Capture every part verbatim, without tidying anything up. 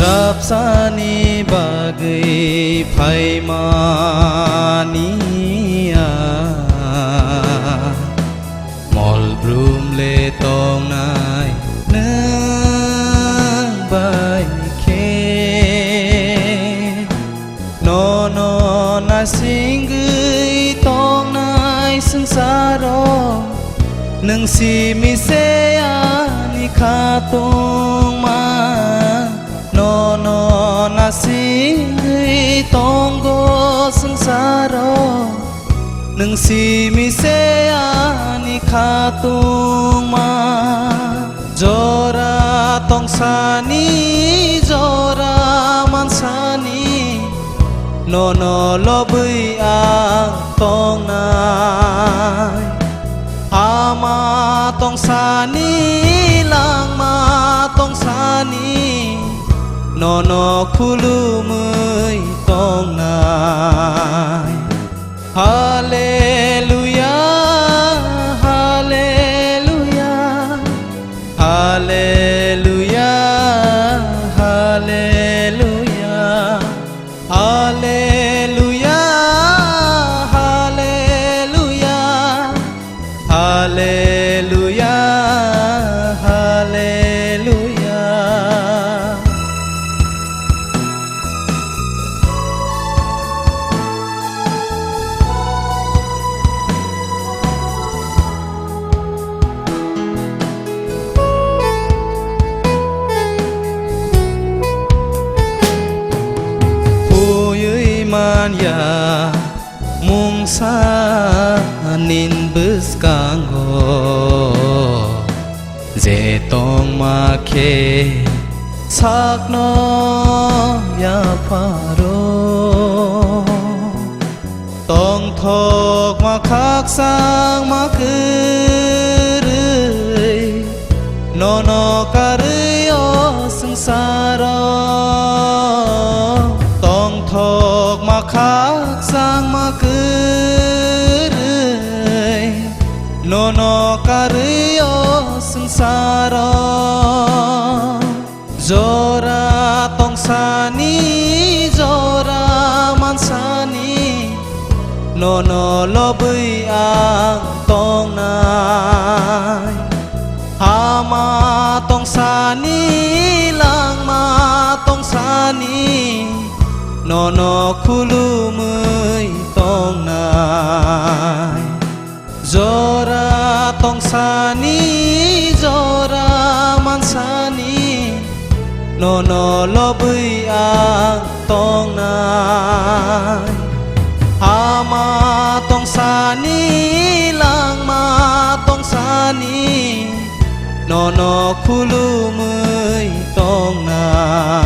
Absani bagwi phaimani a, mol brum le tongnai nwng bai khe. Nono nasingwi tongnai swngcharo, nwng simi se ani khatungma. Nono nasingwi tongo swngcharo, nwng simi se ani khatungma. Jora tongsani, jora mansani, nono lobwi ang tongnai. Ama tongsani, langma tongsani, nono khulumwi tongnai. Haleluya, haleluya, haleluya, haleluya, haleluya, haleluya, haleluya, haleluya. Phuiwi manya mungsa nin bwskango, je tongma khe sakno yapharo. Tongthokma khakchangma kwrwi, nono karwi o swngcharo. Tongthokma khakchangma kwrwi, nono karwi o swngcharo. Jora tongsani, jora mansani, nono lobwi ang tongnai. Ama tongsani, langma tongsani, nono khulumwi tongnai. Jora tongsani, jora mansani, nono lobwi ang tongnai. Ama tongsani, langma tongsani, nono khulumwi tongnai.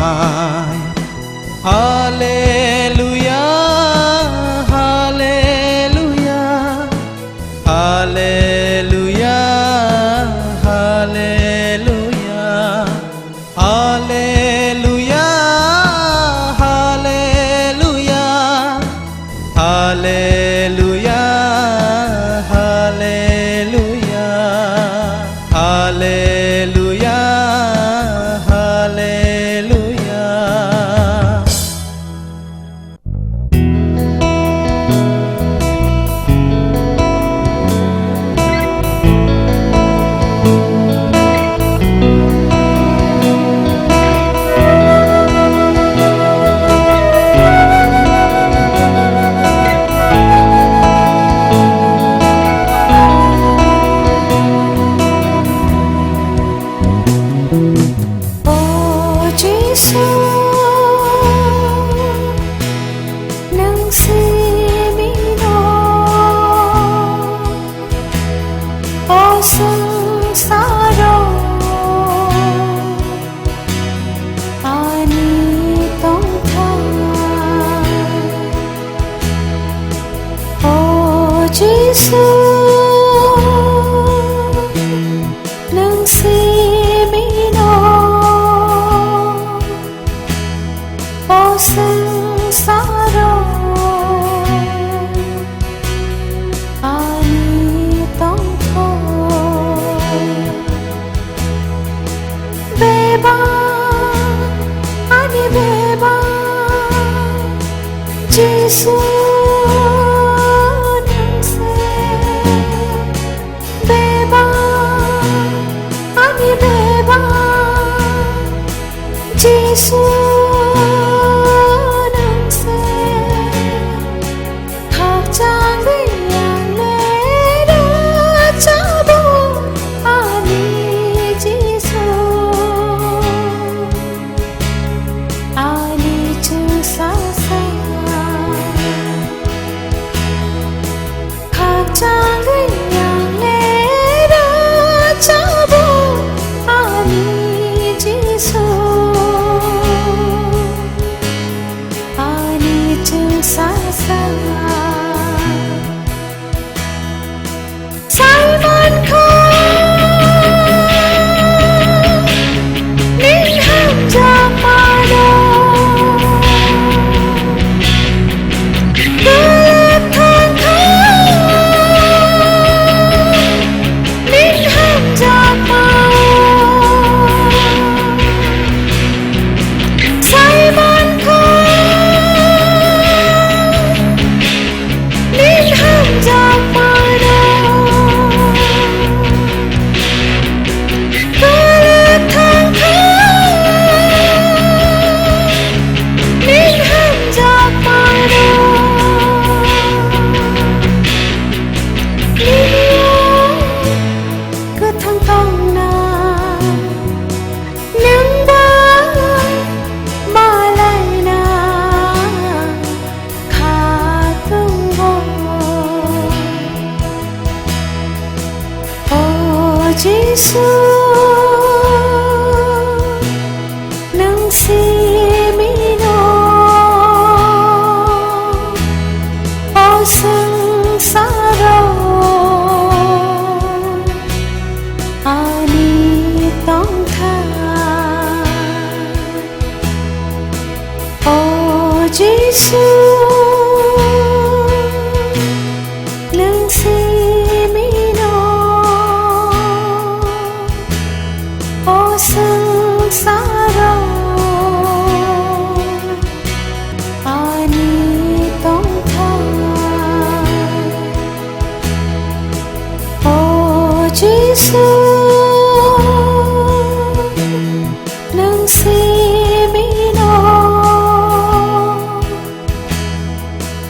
Haleluya, haleluya, haleluya, haleluya, haleluya, haleluya, haleluya, haleluya, haleluya, haleluya. O Jisu, nwng simi no o swngcharo ani tongthai. O Jisu, nwng simi no o swngcharo ani tongthai. Jisu, nwng se khakchangwi ang le rwchapbo, ani Jisu, ani chwngsasa. Khakchangwi ang le rwchapbo, ani Jisu, ani chwngsasa. Saimankha, ning hamjakmano. Belek thangkha, ning hamjakmano. Saimankha, ning hamjakmano. Kwthang kha, ning hamjakmano. Nini o kwthang tongna, nwng ba malaina kha tongo. O Jisu, nwng simino o swngsaro ani tongthai. O Jisu, nwng simino o swngsaro ani tongthai. O Jisu, nwng simino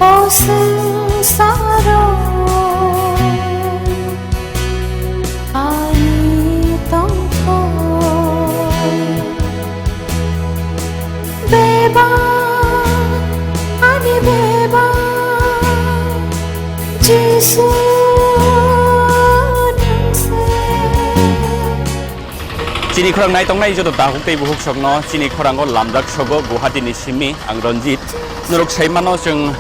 o swngsaro ani tongthai. Bebak, ani bebak, Jisu, nwng se. Chini khorang naitongnai joto takhuk tei bukhuk sokno chini khorango lamjak sogo Guwahati ni simi ang Ranjit. Norok sai mano chwng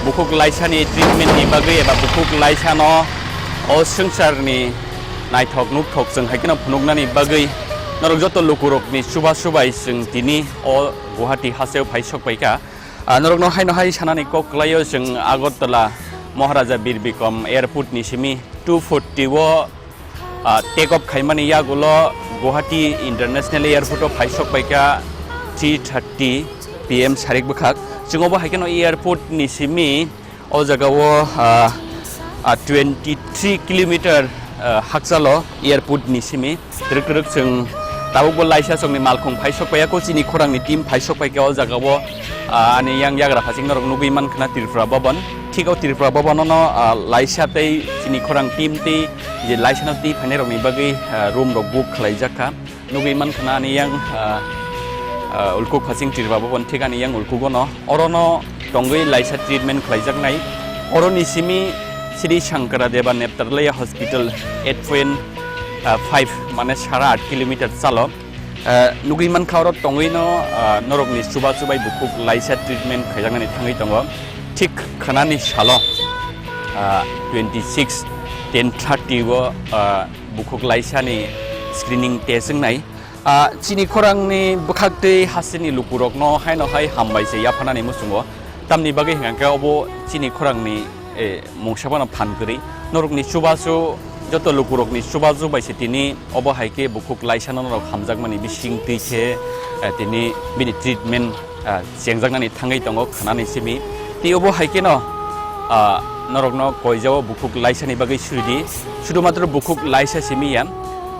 bukhuk laisani treatment ni bagwi eba bukhuk laisano o swngcharni naithok nukthok chwng hai kheno phunuknani bagwi norok joto lukurokni chubachu bai chwng tini o Guwahati hasteo phai sok pai kha. Ah, norokno haino hai sanani kok kwlaio chwng Agartala Maharaja Bir Bikram Airport ni simi two forty o ah, take off khaimani yagulo Guwahati International Airport o phai sok pai kha three thirty P M sarik bwkhak. Chwng obo hai kheno airport ni simi o jaga o, ah, ah, twenty three kilometer, ah, hakchalo airport ni simi. Twrwk twrwk chwng tabukbo laisa chwngni malkhung phai sok pai ya, ko chini khorangni team phai sok pai kha o jaga o, ah, ani yang yagra phasing norok nugwi man khna Tripura Bhaban. Thik o Tripura Bhaban o no, ah, laisa tei chini khorang team tei je laisano twi phainairokni bagwi, ah, room rok book khlaijak kha. Nugwi mankha na ani yang, ah, ah, ulkuk phasing Tripura Bhaban thik ani yang ulkugo no. Oro no tongwi laisa treatment khlaijaknai. Oroni simi Sri Shankara Deva Netralaya Hospital eight point five, mane sara aat kilometer chalo. Ah, nugwi mankha oro tongwi no, ah, norokni chubachu bai bukhuk laisa treatment khaijaknani thangwi tongo. Thik khwnani salo, ah, twenty six ten thirty o, ah, bukhuk laisani screening test wngnai. Ah, chini khorangni bwkhak tei hasteni lukurokno haino hai hambai se yaphanani muchungo. Tamni bagwi hwnkha khe obo chini khorangni, eh, mungsa phano phan kwrwi. Norokni chubachu, joto lukurokni chubachu bai se tini obo hai khe bukhuk laisano norok hamjakmani bising twi khe, eh, tini bini treatment, ah, chengjaknani thangwi tongo khwnani simi. Tei obo hai kheno, ah, norokno koijao bukhuk laisani bagwi suridi. Sudu matro bukhuk laisa simi ya,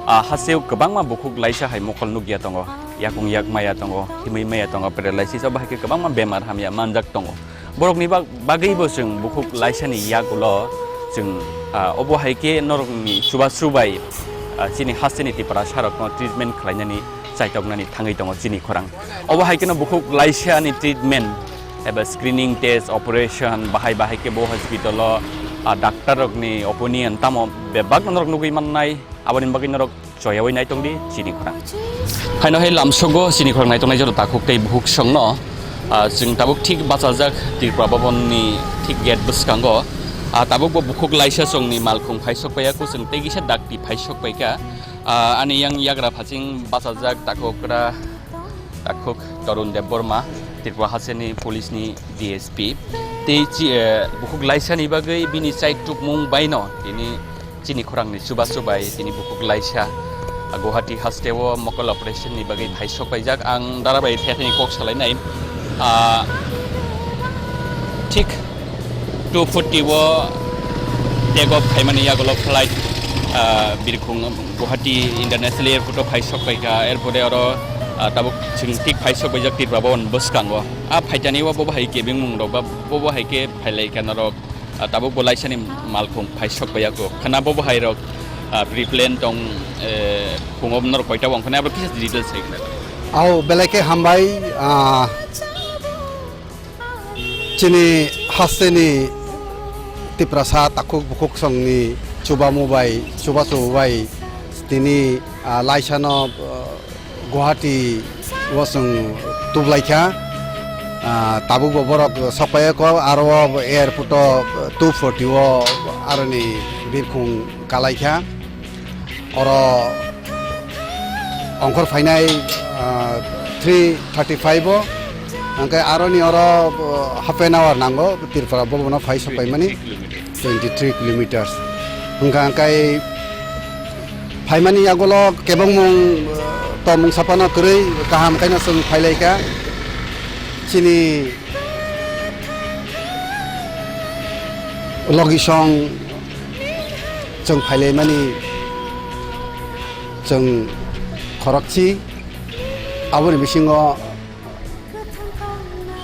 ah, hasteo kwbangma bukhuk laisa hai mokol nukya tongo. yakung yak maya tongo, himwi maya tongo, paralysis, obo hai khe kwbangma bemar hamya manjak tongo. Borokni bag-, bagwibo chwng bukhuk laisani yagulo chwng, ah, obo hai khe norokni chubachu bai, ah, chini hasteni Tiprasarokno treatment khlainani chaitoknani thangwi tongo chini khorang. Obo hai kheno bukhuk laisani treatment eba screening test, operation, bahai bahai khe bo hospital-o, ah, doctor-rokni opinion tamo bebak norok nugwi mannai, aboni bagwi norok choyawi nai tongdi chini khorang. Haino hai lamsogo chini khorang naitongnai joto takhuk tei bukhuk songno, ah, chwng tabuk thik bachajak Tripura Bhavan ni thik gate bwskango. Ah, tabuk bo bukhuk laisa songni malkhung phai sok paiya, kwchwng tei kisa dakti phai sok paikha. Ah, ani yang yagra phaching bachajak takhukra, takhuk Tarun Debbarma, Tripura hasteni police ni D S P. Tei chi-, eh, bukhuk laisa ni bagwi bini chai tukmung baino tini chini khorang ni chubachu bai tini bukhuk laisa, ah, Guwahati haste o mokol operation ni bagwi phai sok paijak. Ang dara bai thethani kok salai nai. Ah, thik two forty o take off khaimani yagulo flight, ah, birkhung Guwahati International Airport o phai sok paikha, airport e oro, ah, tabuk chwng thik phai sok paijak Tripura Bhavan bwskango. Ah, phaitani o bobo hai kebeng mung rok ba bobo hai khe phai lai kha norok, ah, tabuk bo laisani malkhung phai sok paiyakho. Khana bobo hai rok, ah, pre-plan tong, eh, phungo norok koita wng khana abo kisa details hai khna. Au belai khe hambai, ah, Chini hasteni Tiprasa takhuk bukhuk songni chubamu bai, chubachu bai tini, ah, laisano, ah, Guwahati o chwng tublaikha. Ah, tabukbo borok sokpaiya kho, aro o airport o two forty o aroni birkhung kalaikha. Oro ongkhor phainai, ah, three thirty five o, hwnkhe aroni oro, ah, half an hour nango Tripura bobono phai sok paimani, twenty three kilometers. Hwnkha hwnkhe phaimani yagulo kebengmung, ah, tongmung saphano kwrwi kaham khaino chwng phailaikha. Chini logisong chwng phailaimani chwng khorokchi, aboni bisingo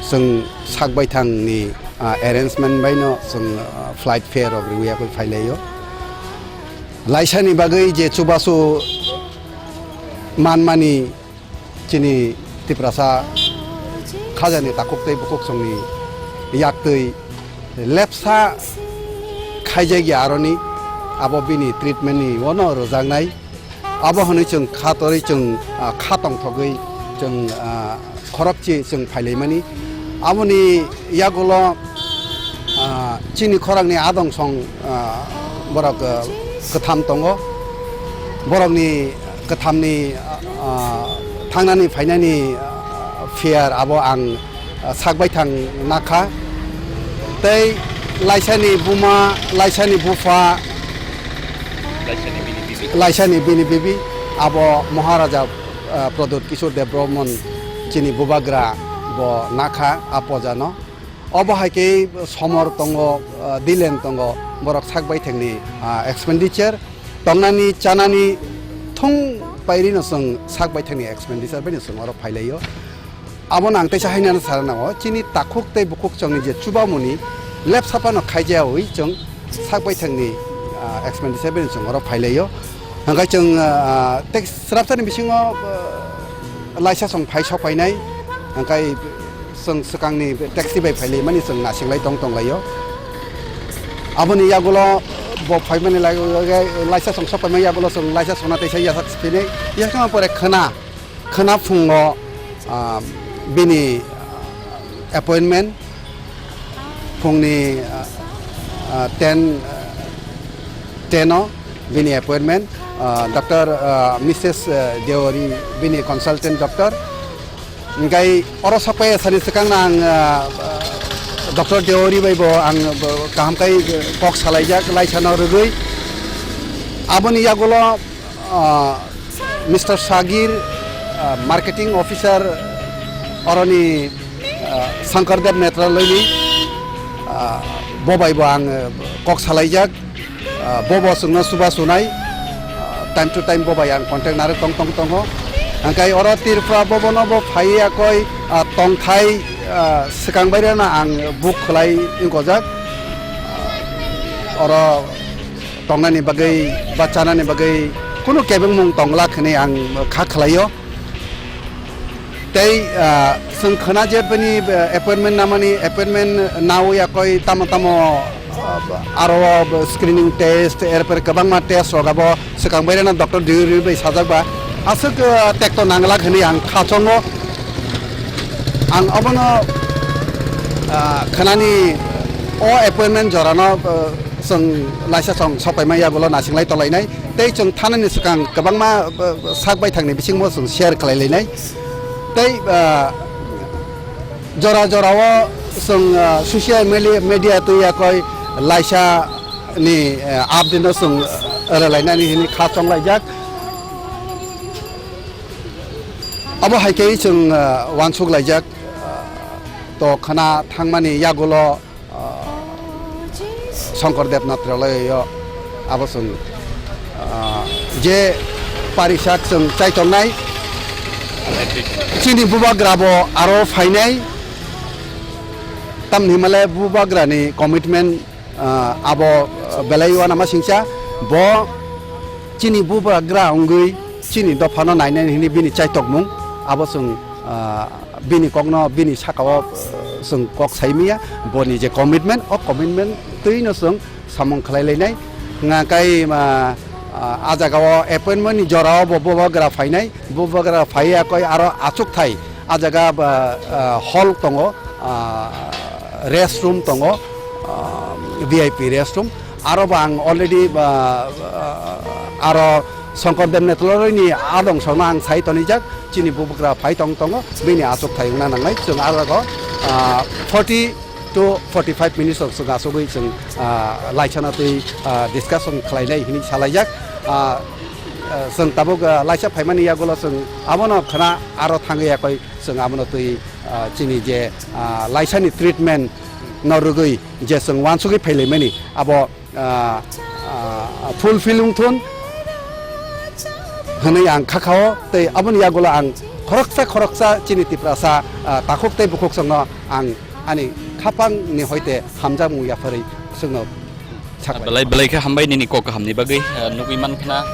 chwng sak baithangni, ah, arrangement baino chwng, ah, flight fare rok rwya khe phailaio. Laisani bagwi je chubachu manmani, chini Tiprasa khajani takhuk tei bukhuk songni yaktwi lepsa khaijakya aroni, abo bini treatment ni ono rwjaknai. Abo hwnwi chwng kha torwi chwng, ah, kha tongthogwi chwng, ah, khorokchi chwng phailaimani. Aboni yagulo, ah, chini khorangni adong song, ah, borok, ah, kwtham tongo. Borokni kwthamni, ah, thangnani phainani, ah, fear abo ang, ah, sak baithang nakha. Tei laisani buma, laisani bupha, laisani bini bibi, laisani bini bibi, abo Maharaja, ah, Pradyut Kishore Debbarman chini bubagra bo nakha a pojano. Obo hai khe somor tongo, ah, dilen tongo, borok sak baithangni, ah, expenditure, tongnani, chanani, thung pairino chwng sak baithangni expenditure baino chwng oro phailaio. Abono ang teisa hainano sana nango, chini takhuk tei bukhuk chongni je chubamoni lepsa phano khaijayawi chwng sak baithangni, ah, expenditure baino chwng oro phailaio. Hwnkhe chwng, ah, tei srapsani bisingo, ah, laisa song phai sok phainai, hwnkhe chwng swkangni taxi bai phailaimani chwng nasinglai tong tonglaio. Aboni yagulo bo phaimani lai-, lai-, laisa song sok phaimani yagulo chwng laisa songna teisa yasak siphinai, yasak pore khwna, khwna phungo, ah, bini, ah, appointment phungni, ah, ah, ten, ah, ten o bini appointment, ah, Doctor, ah, Missus, ah, Deori bini consultant doctor. Hingkai oro sokpai sani swkang ang, ah, ah, Doctor Deori bai bo ang bo kaham kai kok salaijak laisano rwgwi. Aboni yagulo, ah, Mister Sagir, ah, marketing officer oroni, ah, Shankar Dev Netraloyni, ah, bo bai bo ang, ah, kok salaijak, ah, bo bo chwngno chuba chunai, ah, time to time bo bai ang contact narwk tong tong tongo. Hingkai oro Tripura bobono bo phaiya koi, ah, tongthai, ah, swkang baireno ang book khlai wngkojak. Oro tongnani bagwi ba chanani bagwi kunu kebengmung tongla hwnwi ang kha khlaio. Tei, ah, chwng khna je bini, ah, appointment namani, appointment nawi yakoi tamo tamo, ah, aro screening test, erpore kwbangma test rok abo swkang baireno doctor Deori bai sajak ba. Aswk, ah, tekto nanglak hwnwi ang kha chongo. Ang obono, ah, khnani o appointment jorano, ah, chwng laisa chwng sok paima yagulo nasinglai tonglainai. Tei chwng thanani swkang kwbangma, ah, sak baithangni bisingbo chwng share khlai lainai. Tei, ah, jora jorao chwng, ah, social meli-, media twi yakoi laisa ni, ah, update no chwng, ah, rwlainani hwnwi kha chonglaijak. Abo hai khe chwng, ah, uansuk laijak, ah, to khna thangmani yagulo, ah, Shankar Dev Natralayo abo chwng, ah, je parisak chwng chaitongnai chini bubagra bo aro phainai tamni himale bubagrani commitment, ah, abo, ah, belai uanama singcha bo chini bubagra wngwi chini dophano nainani hwnwi bini chaitokmung abo chwng, ah, bini kokno bini sakao, ah, chwng kok saimaya boni je commitment o commitment twino chwng samung khlai lainai hwnka kai, ah, ah, a jagao appointment ni jorao bo bubagra phainai bubagra phaiya koi aro achukthai a jaga ba, ah, hall tongo, ah, rest room tongo, ah, V I P rest room. Aro ba ang already ba, ah, aro Shankar Dev Netraloyni adong songno ang sai tonijak, chini bubagra phai tong tongo, bini achuk thai wngna nangnai. Chwng aro, ah, forty to forty-five minutes rok chwng achugwi chwng, ah, laisana twi, ah, discussion khlainai hwnwi salaijak. Ah, ah, chwng tabuk, ah, laisa phaimani yagulo chwng abono khna aro thangwi yakoi chwng abono twi, ah, chini je, ah, laisani treatment no rwgwi je chwng uansugwi phailaimani abo, ah, ah, fulfill wngthun hwnwi ang kha khao, tei aboni yagulo ang khoroksa khoroksa chini Tiprasa, ah, takhuk tei bukhuk chwngno ang ani khapangni hoite hamjakmung yapharwi chwngno sak belai belai khe hambai nini kok kahamni bagwi, ah, nugwi mankhna,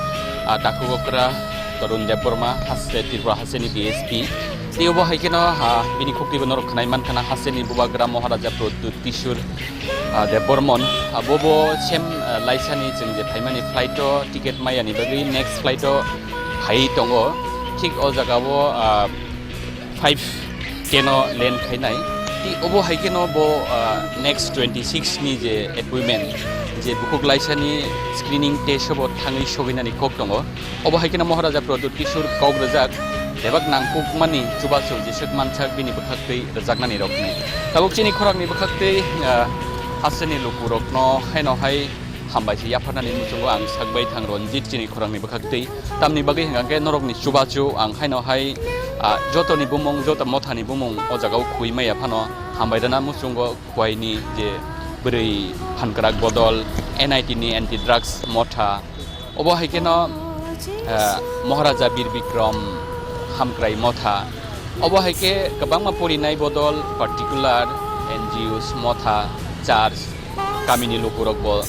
ah, takhuk okra Tarun Debbarma, haste Tripura hasteni D S P. Tei obo hai kheno, ah, bini khuktibo norok khnai mankhna hasteni bubagra Maharaja Pradyut Kishore, ah, Debbarman. Ah, bo bo same, ah, laisani chwng je phaimani flight o ticket mayani bagwi next flight o phai tongo. Thik o jaga o, ah, five ten o land khainai. Tei obo hai kheno bo, ah, next twenty six ni je appointment, je bukhuk laisani screening test o bo thangwi soginani kok tongo. Obo hai kheno Maharaja Pradyut Kishore kok rwjak, bebak nangkukmani chubachu jeswk mansak bini bwkhaktwi rwjaknani rok hwnwi. Tabuk chini khorangni bwkhaktwi, ah, hasteni lukurokno haino hai hambai se yapharnani muchungo ang sakbai thang Ranjit chini khorangni bwkhaktwi. Tamni bagwi hwnkha khe norokni chubachu ang haino hai, ah, jotoni bumung, joto mothani bumung o jagao khuwi maya phano hambai rwna muchungo khuaini je bwrwi phankrak bodol N I T ni anti drugs motha, obo hai kheno, ah, Maharaja Bir Bikram hamkrai motha, obo hai khe kwbangma porinai bodol particular N G Os motha, church, kamini lukurokbo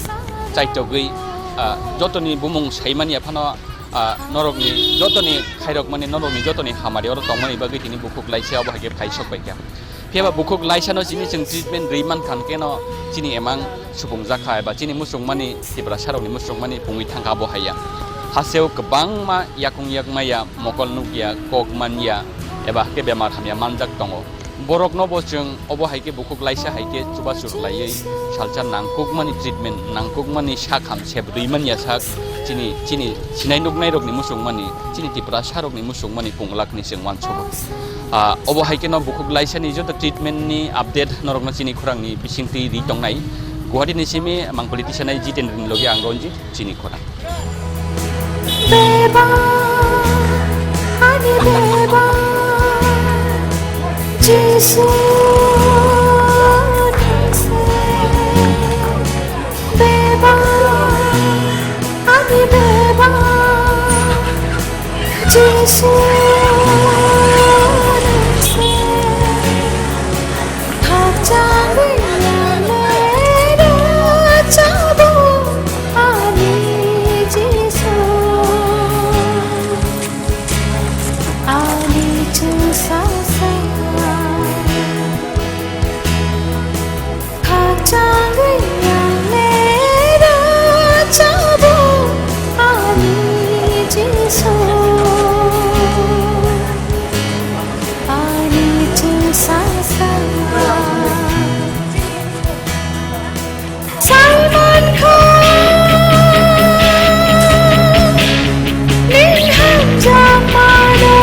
chaitogwi, ah, jotoni bumung saimani aphano, ah, norokni jotoni khairokmani, norokni jotoni hamari oro tongmani bagwi tini bukhuk laisa obo hai khe phai sok bai kha. Phiya ba bukhuk laisano chini chwng treatment rwi man kha, hwnkhe no chini emang supung jak kha eba chini muchungmani, Tiprasarokni muchungmani pungwi thang kha abo hai ya. Hasteo kwbangma yakung yak maya, mokol nuk ya, kok man ya, eba hakhe bemar hamya manjak tongo. Borokno bo chwng obo hai khe bukhuk laisa hai khe chubachu rwlaiwi salsa nangkukmani treatment, nangkukmani sak ham sep rwi man ya sak chini, chini sinai nuknairokni muchungmani, chini Tiprasarokni muchungmani pung lakni chwng uansugo. Ah, obo hai kheno bukhuk laisani joto treatment ni update norokno chini khorangni bisingtwi ri tongnai. Guwahati ni simi mangpili tisanai Jitendra ni logi ang Ranjit chini khorang. Beba, ani beba, Jisu nangse. Beba, ani beba, Jisu Jisu, ani chwng sasa. Simon kho, ning hamjakmano.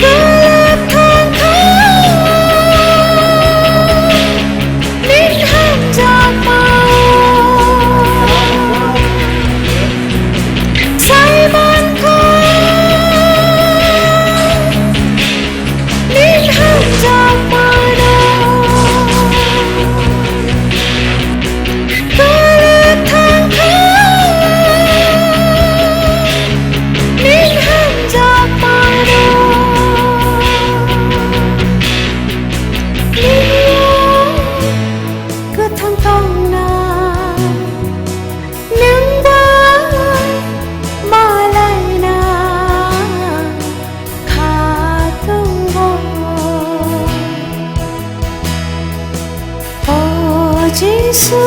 Kwlwk thangkha, ning hamjakmano. Simon kho, ning hamjakmano. Kwlwk thangkha, ning hamjakmano. Nini kwthang tongna, nwng bai malaina kha tongo. O Jisu,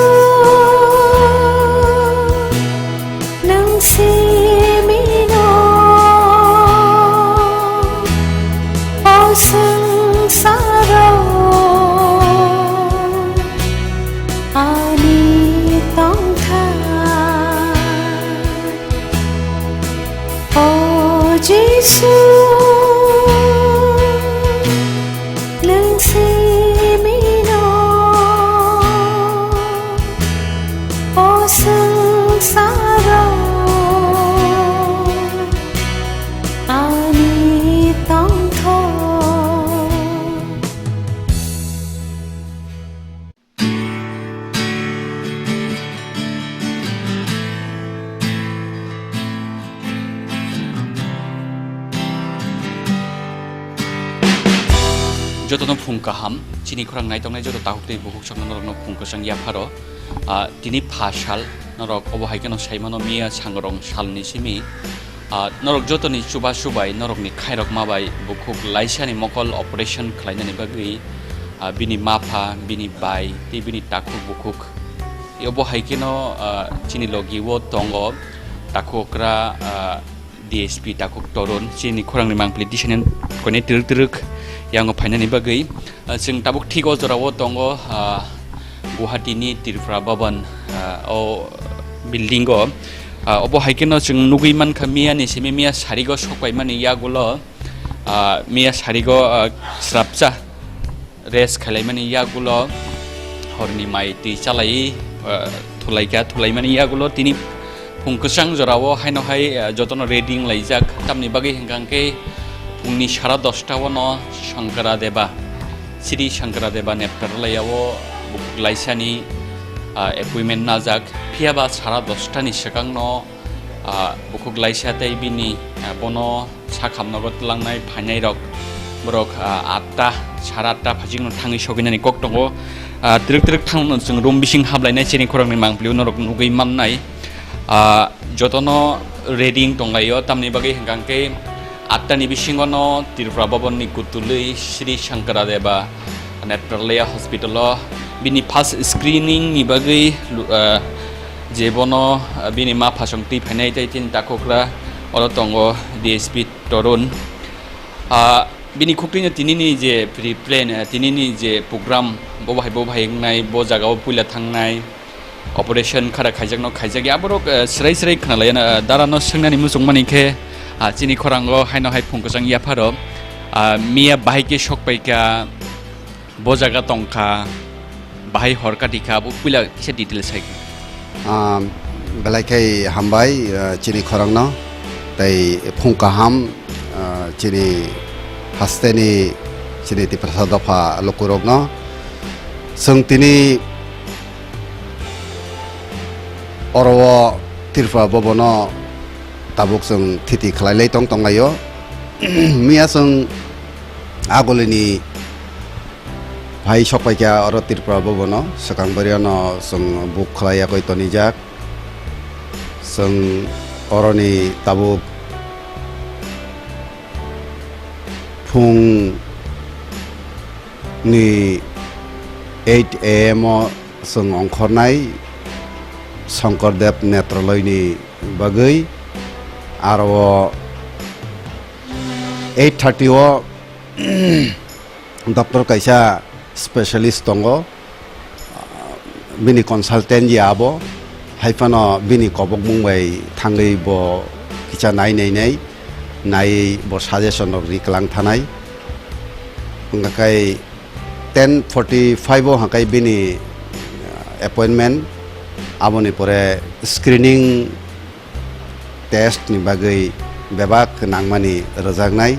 nwng simino o swngsaro ani tongkha. O Jisu, nwng simino o swngsaro ani tongthok. Jotono phung kaham, chini khorang naitongnai joto takhuk tei bukhuk sakno norokno phung kwchang yapharo. Ah, tini pha sal, norok obo hai kheno saimano miya sangrong salni simi. Ah, norok jotoni chubachu bai, norokni khairokma bai bukhuk laisani mokol operation khlainani bagwi, ah, bini mapha, bini bai tei bini takhuk bukhuk. Obo hai kheno, ah, chini logi o tongo takhukra, ah, D S P takhuk Torun, chini khorangni mangpili tisani koine twrwk twrwk yango phainani bagwi. Ah, chwng tabuk thik o jorao tongo, ah, Guwahati ni Tripura Bhavan, ah, o building o. Ah, obo hai kheno chwng nugwi mankha miya ni simi miya sarigo sokpaimani yagulo, ah, miya sarigo, ah, srapsa rest khailaimani yagulo horni mai twi chalai, ah, thulaikha, thulaimani yagulo tini phung kwchang jorao haino hai, ah, jotono ready wnglaijak. Tamni bagwi hwnkha hwnkhe phungni sara dosta o no Shankara Deba, Sri Shankara Deba Neptarlaya o bukhuk laisani, ah, appointment najak. Phiya ba sara dosta ni swkang no, ah, bukhuk laisa tei bini, ah, bono sakhamnogo twlangnai phainairok borok, ah, atta, sara atta phajikno thangwi soginani kok tongo. Ah, twrwk twrwk thangno chwng room bising hablainai chini khorangni mangpili norok nugwi mannai. Ah, jotono ready wng tonglaio, tamni bagwi hwnkha hwnkhe atta ni bisingo no Tripura Bhavan ni kutulwi Sri Shankara Deba Nephralaya Hospital o bini first screening ni bagwi lu-, ah, je bono, ah, bini ma phasong twi phainai tei chini takhukra oro tongo D S P Torun. Ah, bini khuktwino tinini je pre-plan, ah, tinini je program, bo bahai, bo bahai wngnai, bo jagao puila thangnai, operation khara khaijakno khaijak ya, aborok, ah, srai srai khwnalaiya na, ah, darano swngnani muchungmani khe, ah, chini khorango haino hai phung kwchang yapharo, ah, miya bahai khe sokpaikha, bo jaga tongkha, bahai hor katikha, abo puila kisa detail sai. Ah, belai khai hambai, ah, chini khorangno, tei phung kaham, ah, chini hasteni, chini Tiprasa dopha lukurokno. Chwng tini oro o Tripura Bhavan o tabuk chwng thiti khlai lai tong tonglaio. Miya chwng agulini phai sokpaikha oro Tripura Bhavan o, swkang bwrwino chwng book khlai yakwi tonijak. Chwng oroni tabuk phung ni eight A M o chwng ongkhornai. Shankardev Netraloyni bagwi. Aro o eight thirty o doctor kaisa specialist tongo, bini consultant ya abo, hai phano bini kobokmung bai thangwi bo kisa nai nai nai, nai bo suggestion rok ri kwlang thanai. Hwnkha khe ten forty five o hwnkha khe bini, uh, appointment, aboni pore screening test ni bagwi bebak nangmani rwjaknai.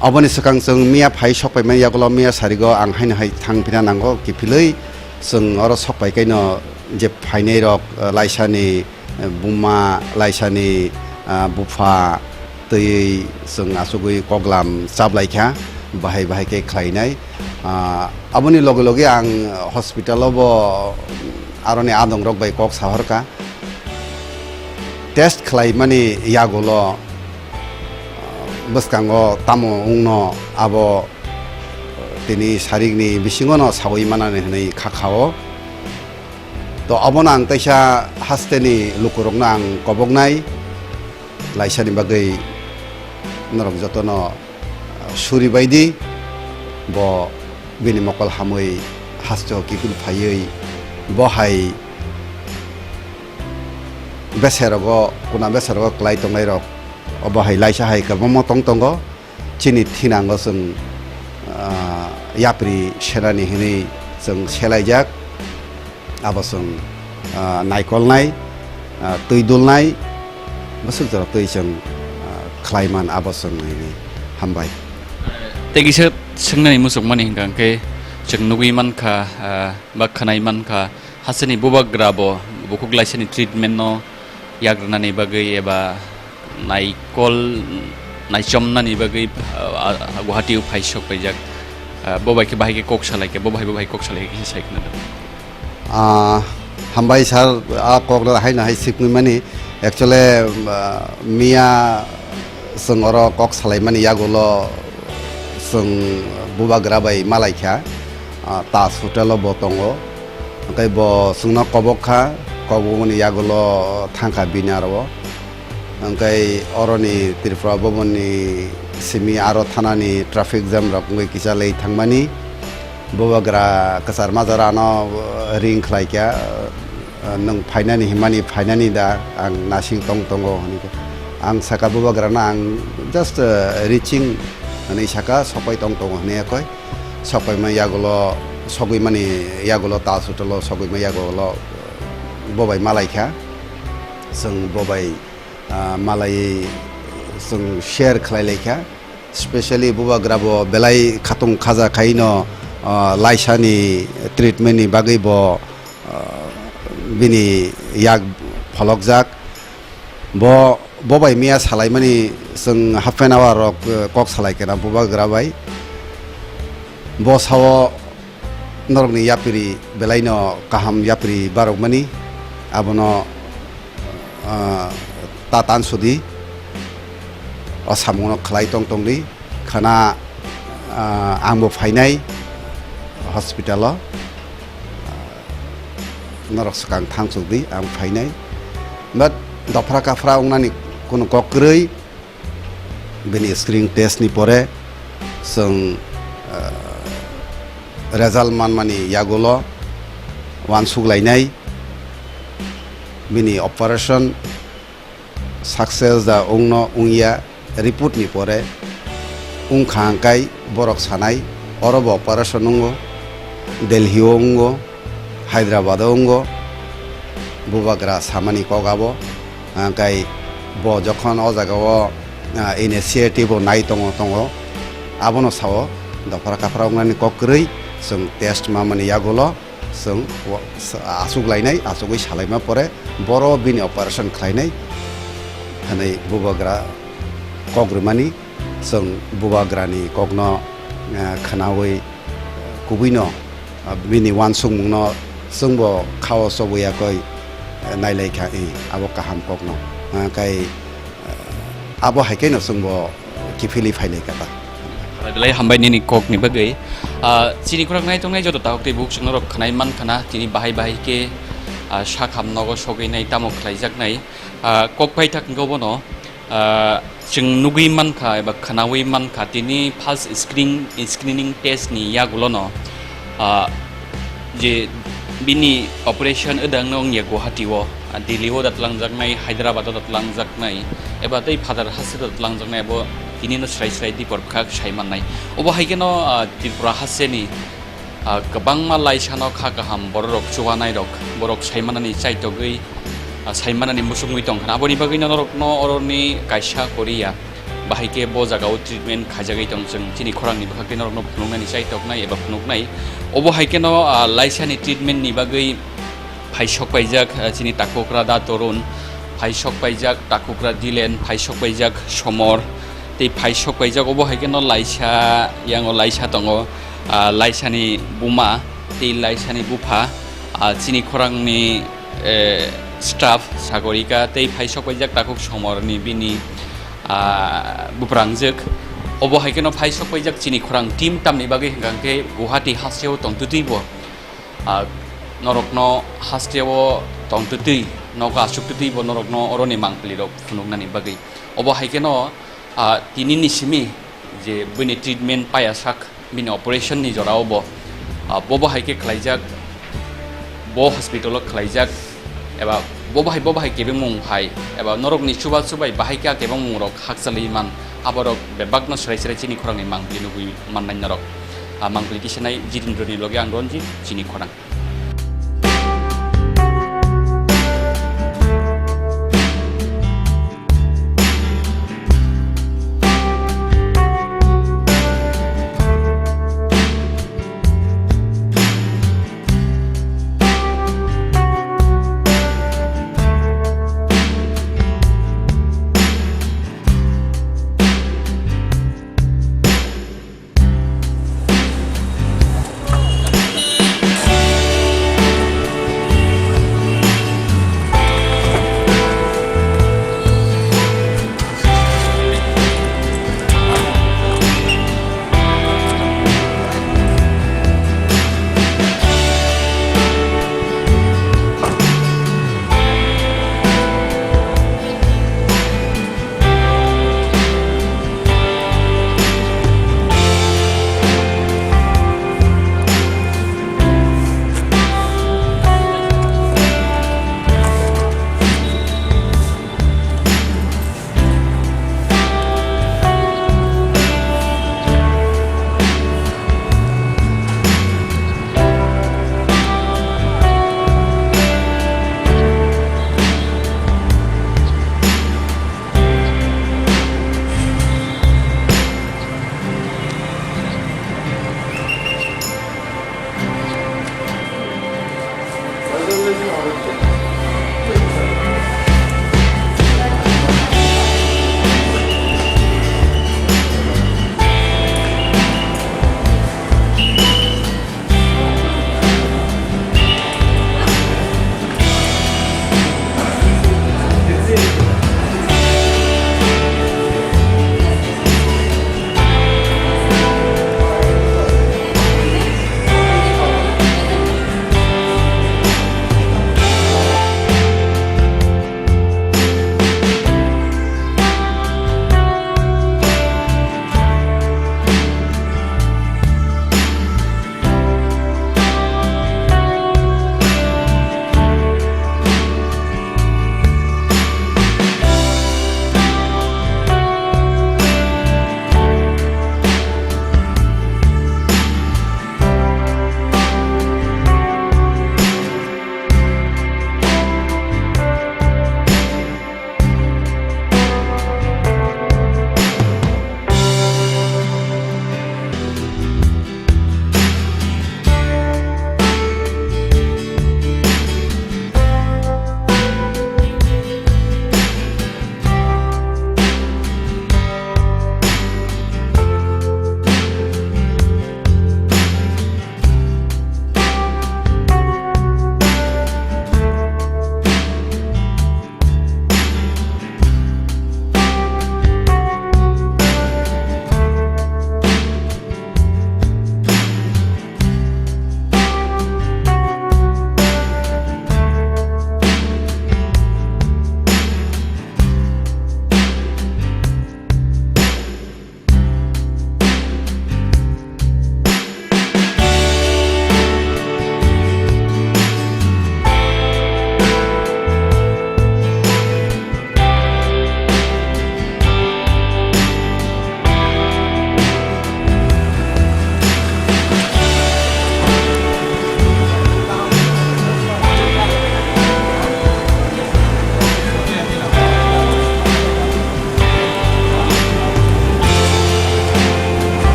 Aboni swkang chwng miya phai sokpaimani yagulo miya sarigo ang haino hai thang phina nango kiphilwi chwng oro sokpai kaino je phainai rok, uh, laisani, uh, buma, laisani, uh, bupha twiwi chwng achugwi koklam chaplaikha bahai bahai khe khlainai. Uh, aboni loge loge ang hospital o bo aroni adong rok bai kok sahorkha. Test khlaimani yagulo, uh, bwskango tamo wngno abo, uh, tini sarikni bisingono sawi manani hwnwi kha khao. To abono ang teisa hasteni lukurokno ang koboknai laisani bagwi norok jotono suri bai di, bo bini mokol hamwi haste o kiphil phaiwi bo hai beserogo, kuna beserogo kwlai tongnairok, obo hai laisa hai kwbangma tong tongo. Chini thinango chwng, ah, yapri senani hwnwi chwng selaijak. Abo chwng, ah, naikolnai, ah, twi dulnai, bwswk jora twi chwng, ah, khlai man abo chwng nini. Hambai. Tei kisa swngnani muchungmani hwnkha hwnkhe chwng nugwi mankha, ah, ba khwnai mankha, hasteni bubagra bo bukhuk laisani treatment no yak rwnani bagwi eba naikol naichomnani bagwi, ah, ah, Guwahati o phai sok paijak, ah, bo bai khe bahai khe kok salai khe, bo bahai bo bahai kok salai khe kisa sai khna. Ah, hambai sir, a kok no hai no hai sikmui mani. Actually, ah, miya chwng oro kok salai mani yagulo chwng bubagra bai malai kha, ah, Taj Hotel o bo tongo. Hwnkhe bo chwngno kobok kha, kobok mani yagulo thang kha bini aro o. Hwnkhe oroni Tripura Bhavan ni simi aro thanani traffic jam rok wngwi kisa lei thangmani. Bubagra kwchar majra ano ring khlai kha, "Nwng phainani himani phainani da, ang nasing tong tongo," hwnwi kha. Ang saka bubagrano ang just, uh, reaching hwnwi saka, "Sokpai tong tongo," hwnwi khe. Sokpaima yagulo, sogwi mani yagulo, Taj Hotel o sogwima yagulo, bo bai malai kha. Chwng bo bai, ah, malaiwi chwng share khlai lai kha. Specially bubagra bo belai khatung khaja khaino, ah, laisani treatment ni bagwi bo, ah, bini yak pholokjak. Bo, bo bai miya salaimani chwng half an hour rok, eh, kok salai kena bubagra bai. Bo sao norokni yapri belaino kaham yapri barokmani, abono, ah, ta tansudi, o samungo khlai tong tongdi. Khana, ah, angbo phainai hospital o, ah, norok swkang thangchukdi, ang phainai. But dophra kaphra wngnani kunu kok kwrwi, bini screening test ni pore chwng, ah, result manmani yagulo uansuk lainai, bini operation success da wngno wngya, report ni pore wngkha hwnkhe borok sanai, oro bo operation wngo, Delhi o wngo, Hyderabad o wngo, bubagra samani kok abo, hwnkhe bo jokhon o jaga o, ah, initiative o nai tongo, tongo, abono sao dophra kaphra wngnani kok kwrwi chwng test mamani yagulo, chwng wa-, sa-, achuk lainai, achugwi salaima pore boro bini operation khlainai hwnwi bubagra kok rwmani, chwng bubagrani kokno, eh, khwnawi, eh, kubuino, ah, bini uansukmungno chwngbo khao chobwi yakwi, eh, nailai kha, eh, abo kaham kokno. Ah, kai, eh, abo hai khe no chwngbo kiphilwi phailai kha ta. Belai hambai nini kokni bagwi. Ah, chini khorang nai tongnai joto takhuk tei bukhuk chwngno rok khwnai man khana, tini bahai bahai khe, ah, sakham nogo sogwi nai tamo khlaijaknai. Ah, kok paithak wngkha bono, ah, chwng nugwi mankha eba khwnawi mankha tini first screen, screening test ni yagulono, ah, je bini operation wdangno wngya Guwahati o, ah, Delhi o datlangjak nai, Hyderabad o datlangjak nai, eba tei phatar haste o datlangjak nai, abo tini no srai srai dipor bwkhak sai mannai. Obo hai kheno, ah, Tripura haste ni, ah, kwbangma laisano kha kaham bororok chubanai rok, borok sai manani chaitogwi, ah, sai manani musungwi tongkha. Aboni bagwi no norokno oroni kaisa Korea bahai khe bo jagao treatment khaijagwi tong chwng chini khorangni bwkhak tei norokno phunuknani chaitoknai eba phunuknai. Obo hai kheno, ah, laisani treatment ni bagwi phaisok paijak, ah, chini takhukra Da Torun, phaisok paijak takhukra Dilen, phaisok paijak Somor, tei phaisok paijak obo hai kheno laisa, yango laisa tongo, ah, laisani buma tei laisani bupha, ah, chini khorangni, eh, staff Sagorika tei phaisok paijak takhuk Somorni bini, ah, buprangjwk. Obo hai kheno phaisok paijak chini khorang team tamni bagwi hwnkha khe Guwahati hasteo tongtwtwi bo, ah, norokno hasteo tongtwtwi, nogo achuktwtwi bo norokno oroni mangpili rok phunuknani bagwi. Obo hai kheno, ah, tini ni simi je bini treatment paya sak, bini operation ni jora o bo, ah, bobo hai khe khlaijak, bo hospital o khlaijak, eba bobo hai, bobo hai kebengmung hai, eba norok ni chuba chubai bahai khe a kebengmung rok hakchalwi man, aborok bebak no srai srai chini khorang ni mangpili nugwi mannai norok. Ah, mangpili tisanai Jitendra ni loge ang Ranjit, chini khorang.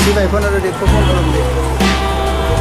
Chibai phone rwdi, kho phone rwdi.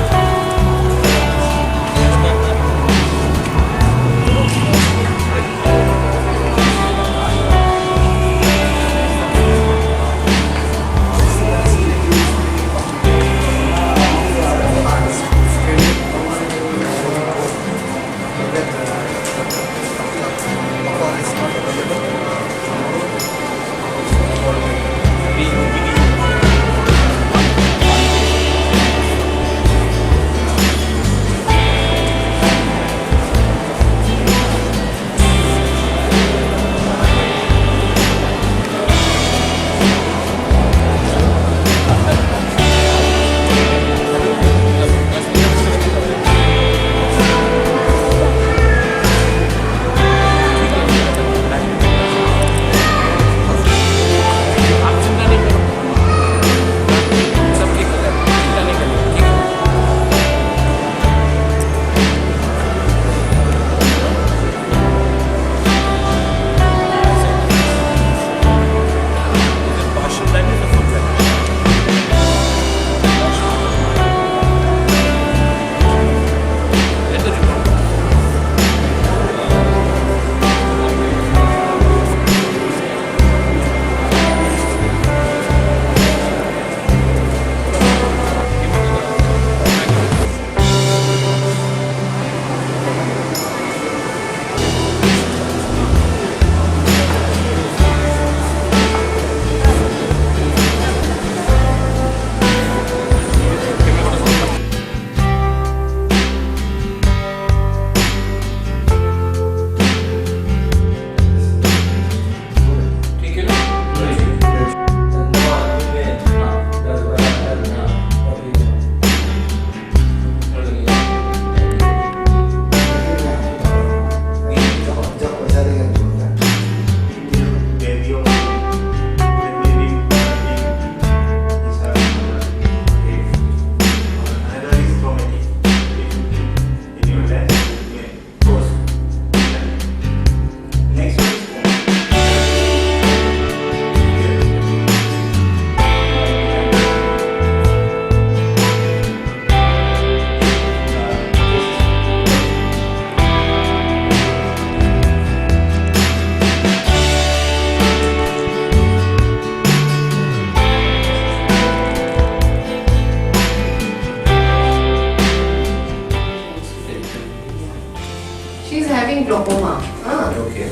She's having glaucoma. Ah. Okay.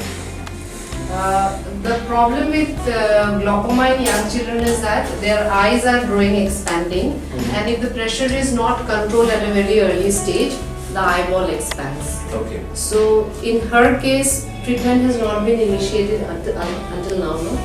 Uh, the problem with uh, glaucoma in young children is that their eyes are growing, expanding, Mhm. and if the pressure is not controlled at a very early stage, the eyeball expands. Okay. So, in her case, treatment has not been initiated until, un- until now, no?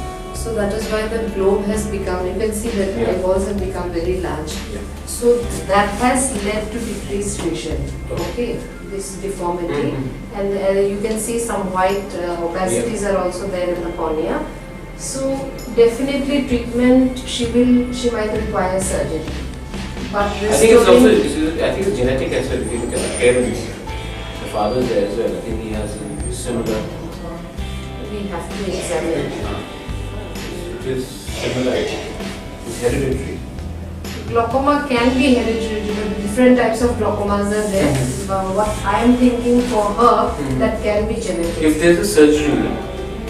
So that is why the globe has become, you can see that Yeah. eyeballs have become very large. Yeah. So that has led to decreased vision. Okay. Okay. This deformity, Mhm. and uh, you can see some white uh, opacities Yeah. are also there in the cornea. So definitely treatment, she will, she might require surgery. But I think it's also, restoring it's, I think it's genetic as well. If you look at the parents, the father is there as well. I think he has a similar. We have to examine. It is similar. It's hereditary. Glaucoma can be hereditary, but different types of glaucomas are there. Mhm. Uh, what I am thinking for her, Mhm. that can be genetic. If there's a surgery,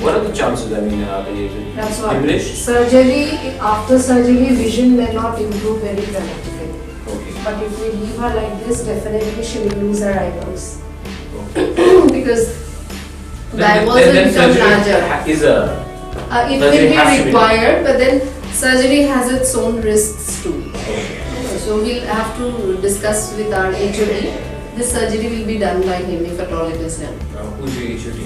what are the chances? I mean, are they That's what. diminished? Surgery, after surgery, vision may not improve very dramatically. Okay. But if we leave her like this, definitely she will lose her eyebrows. Okay. Because the Then, eyeballs then, will then become surgery larger. ha-, is a Uh, it surgery will be has to be done. required, but then surgery has its own risks too. Okay. So we'll have to discuss with our H O D. This surgery will be done by him if at all it is done. Uh, who's your H O D?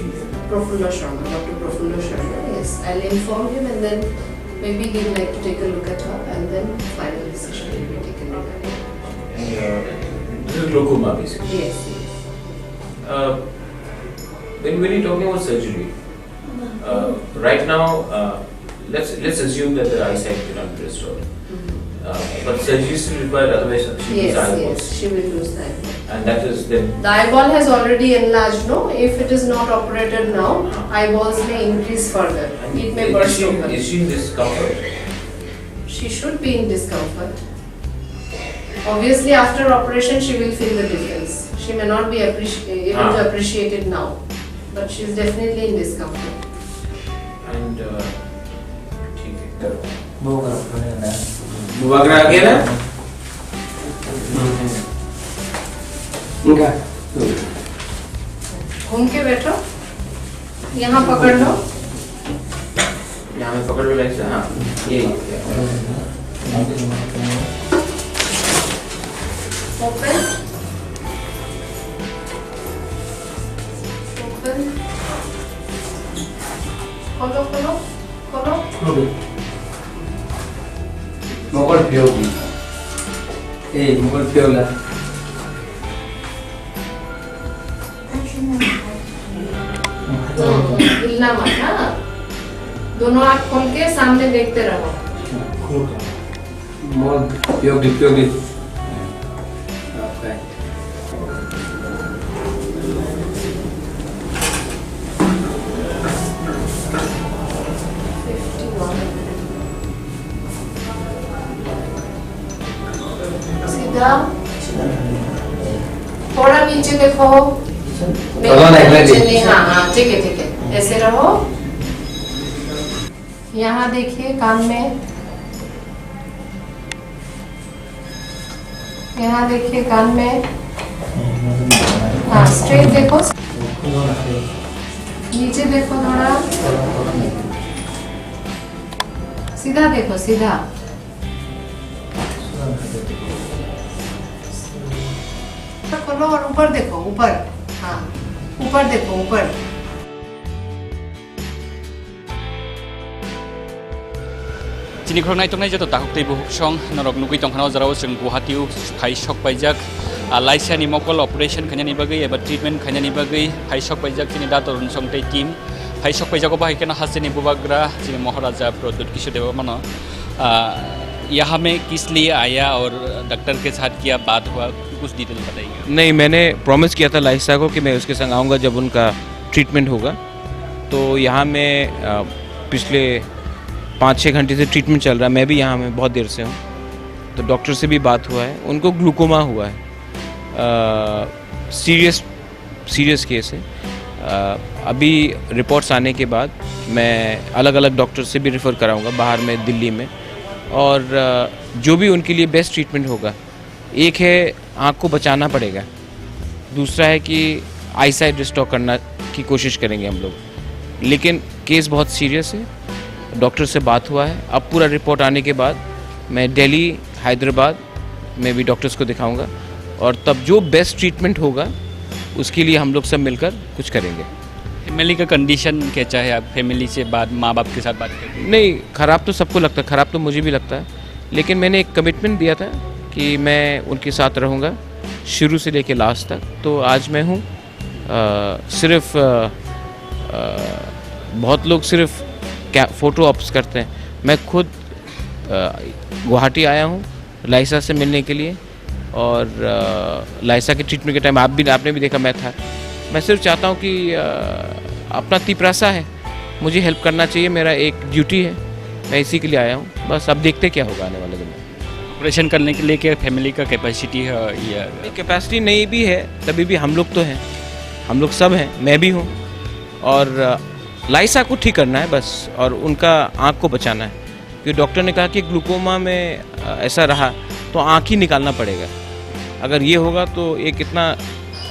Prafulla Sharma, Doctor Prafulla Sharma, yes. I'll inform him and then maybe he'll like to take a look at her and then final decision will be taken regarding. And, uh, this is glaucoma, basically. Yes, yes. Uh, when, when you're talking about surgery, uh, right now, uh, let's, let's assume that the eyesight cannot be restored. Mhm. Uh, but surgery is still required, otherwise she loses Yes, eyeballs. yes, she will lose the eyeball. And that is then The eyeball has already enlarged, no? If it is not operated now, Uh-huh. eyeballs may increase further. And It may is burst she, open. is she in discomfort? She should be in discomfort. Obviously, after operation, she will feel the difference. She may not be appreci- able to Ah. appreciate it now, but she is definitely in discomfort. And, uh, ठीक है। वो करो, वो नहीं करना है। Bubagra आ गया ना? इनका। घूम के बैठो, यहाँ पकड़ लो। यहाँ में पकड़ लो लाइक से, हाँ, ये, ये। Open। Open। खोलो, खोलो, खोलो। Mokol phiyok. Eh, mokol phiyok la. हम्म, हिलना मत, हाँ। दोनों आँख खोल के सामने देखते रहो। Mokol phiyok di, phiyok di. सीधा। थोड़ा नीचे देखो। नहीं, थोड़ा नहीं, नहीं, नीचे नहीं। नहीं, हाँ, हाँ, ठीक है, ठीक है। ऐसे रहो। यहाँ देखिए, कान में। यहाँ देखिए, कान में। हाँ, straight देखो। नीचे देखो थोड़ा। सीधा देखो, सीधा। खोलो और ऊपर देखो, ऊपर। हाँ, ऊपर देखो, ऊपर। Chini khorang naitok nai joto takhuk tei bukhuk song norok nugwi tongkhana o jora o chwng Guwahati o phai sok paijak, ah, laisa ni mokol operation khainani bagwi eba treatment khainani bagwi phai sok paijak chini doctor rok song tei team. Phai sok paijak o bahai kheno hasteni bubagra chini Maharaja Pradyut Kishore Debbarma no, ah, यहाँ में किस लिए आया और डॉक्टर के साथ क्या बात हुआ, कुछ डिटेल बताइए। नहीं, मैंने प्रॉमिस किया था लाइसा को कि मैं उसके संग आऊँगा जब उनका ट्रीटमेंट होगा। तो यहाँ मैं, अ, पिछले पाँच छः घंटे से ट्रीटमेंट चल रहा है, मैं भी यहाँ में बहुत देर से हूँ। तो डॉक्टर से भी बात हुआ है, उनको ग्लूकोमा हुआ है। अ, सीरियस, सीरियस केस है। अ, अभी रिपोर्ट्स आने के बाद मैं अलग-अलग डॉक्टर से भी रेफर कराऊंगा बाहर में, दिल्ली में। और, अ, जो भी उनके लिए बेस्ट ट्रीटमेंट होगा, एक है आँख को बचाना पड़ेगा, दूसरा है कि आईसाइट रिस्टोर करना की कोशिश करेंगे हम लोग। लेकिन केस बहुत सीरियस है, डॉक्टर से बात हुआ है, अब पूरा रिपोर्ट आने के बाद मैं दिल्ली, हैदराबाद में भी डॉक्टर्स को दिखाऊंगा और तब जो बेस्ट ट्रीटमेंट होगा उसके लिए हम लोग सब मिलकर कुछ करेंगे। फैमिली का कंडीशन कैसा है? आप फैमिली से बात, माँ बाप के साथ बात करते हैं? नहीं, ख़राब तो सबको लगता है, ख़राब तो मुझे भी लगता है, लेकिन मैंने एक कमिटमेंट दिया था कि मैं उनके साथ रहूँगा शुरू से लेके लास्ट तक। तो आज मैं हूँ। अ, सिर्फ, अ, अ, बहुत लोग सिर्फ क्या, फ़ोटो ऑप्स करते हैं। मैं खुद, अ, गुवाहाटी आया हूँ लाइसा से मिलने के लिए और, अ, लाइसा के ट्रीटमेंट के टाइम आप भी, आपने भी देखा, मैं था। मैं सिर्फ चाहता हूँ कि, अ, अपना तिपरासा है, मुझे हेल्प करना चाहिए, मेरा एक ड्यूटी है, मैं इसी के लिए आया हूँ। बस अब देखते क्या होगा आने वाले दिनों में। ऑपरेशन करने के लिए क्या फैमिली का कैपेसिटी है या? नहीं, कैपेसिटी नहीं भी है, तभी भी हम लोग तो हैं, हम लोग सब हैं, मैं भी हूँ। और, अ, लाइसा को ठीक करना है बस, और उनका आँख को बचाना है, क्योंकि डॉक्टर ने कहा कि ग्लूकोमा में, अ, ऐसा रहा तो आँख ही निकालना पड़ेगा। अगर ये होगा तो एक इतना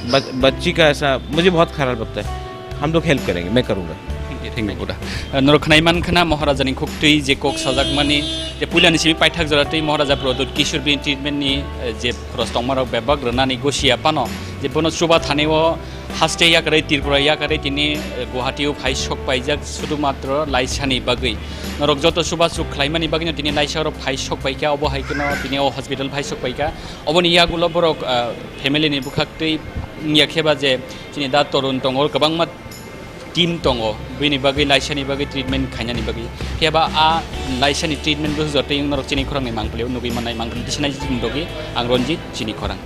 बच-, बच्ची का ऐसा, मुझे बहुत खराब लगता है। हम लोग हेल्प करेंगे, मैं करूँगा। Thank you, thank you, Buddha. Norok khwnai man khna Maharaja ni khuktwi je kok sajakmani, je puila ni simi paithak jora twi Maharaja Pradyut Kishore bini treatment ni, eh, je khorok tongmarok bebak rwnani gosi ya phano, je bono chuba thani o haste yakarwi Tripura yakarwi tini, eh, Guwahati o phai sok paijak sudu matro laisa ni bagwi. Norok joto chuba chuk khlaimani bagwi no tini laisa oro phai sok paikha, obo hai kheno tini o hospital phai sok paikha. Oboni yagulo borok, ah, family ni bwkhaktwi wngya khe ba je chini da Torun tongo, kwbangma team tongo, bini bagwi laisani bagwi treatment khainani bagwi. Phiya ba a laisani treatment bo jotoi wng norok chini khorang ni mangpili o nugwi mannai, mangpili tisanai chini dogwi ang Ranjit chini khorang.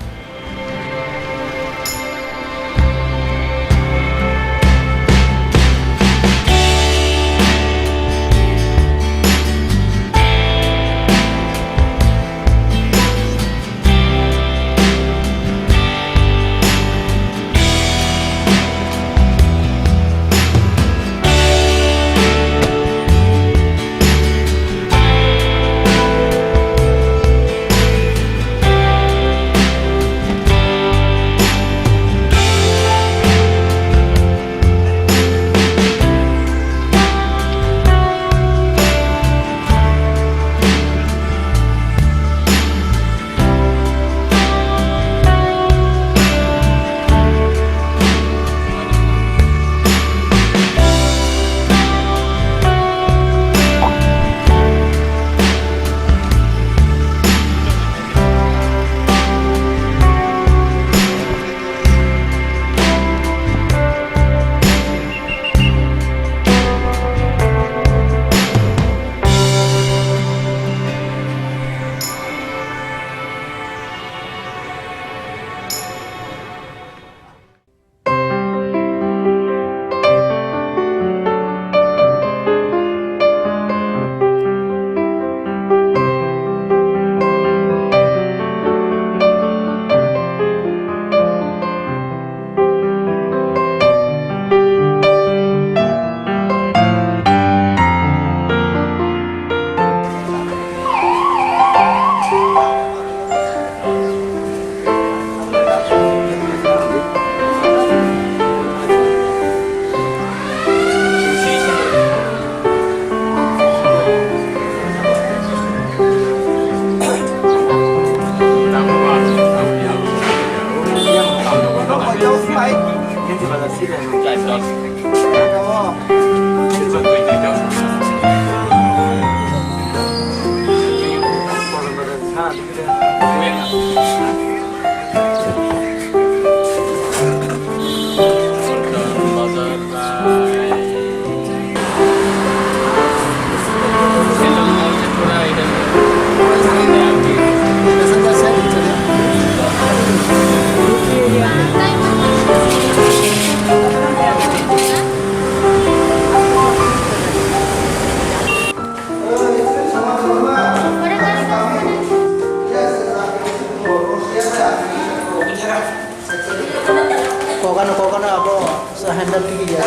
Kokano, kokano abo sa handle tiki ya.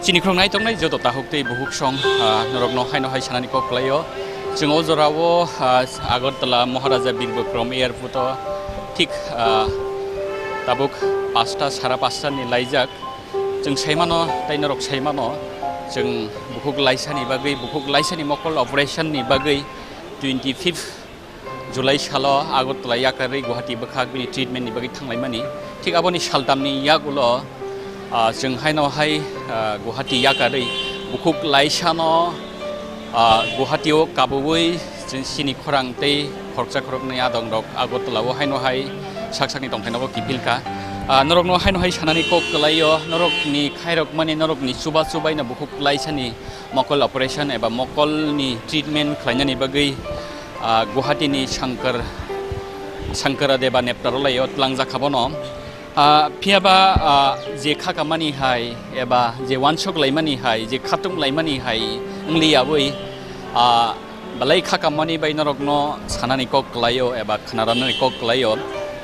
Chini khorang nai tongnai joto tahuk tei buhuk song, ah, norokno haino hai sanani kok kwlaio. Chwng o jorao, ah, Agartala Maharaja Bir Bikram Airport o thik, ah, tabuk pasta, sara pasta ni laijak. Chwng saimano tei norok saimano, chwng bukhuk laisani bagwi, bukhuk laisani mokol operation ni bagwi twenty fifth July salo Agartala yakarwi Guwahati bwkhak bini treatment ni bagwi thanglaimani. Thik aboni saltamni yagulo, ah, chwng haino hai, ah, Guwahati yakarwi bukhuk laisano, ah, Guwahati o kabui chwng chini khorang tei khoroksa khoroknwi adongrok Agartala o haino hai sak sakni tongthaino bo kiphilkha. Ah, norokno haino hai sanani kok kwlaio, norokni khairokmani, norokni chubachu baino bukhuk klaisani mokol operation eba mokolni treatment khlainani bagwi, ah, Guwahati ni Shankar, Shankara Deba Neptaro laio tlangjak kha bono. Ah, phiyaba, ah, je khakamani hai eba je wansuk laimani hai, je khatung laimani hai wngli abwi, ah, belai khakamani bai norokno sanani kok kwlaio eba khnaranani kok kwlaio.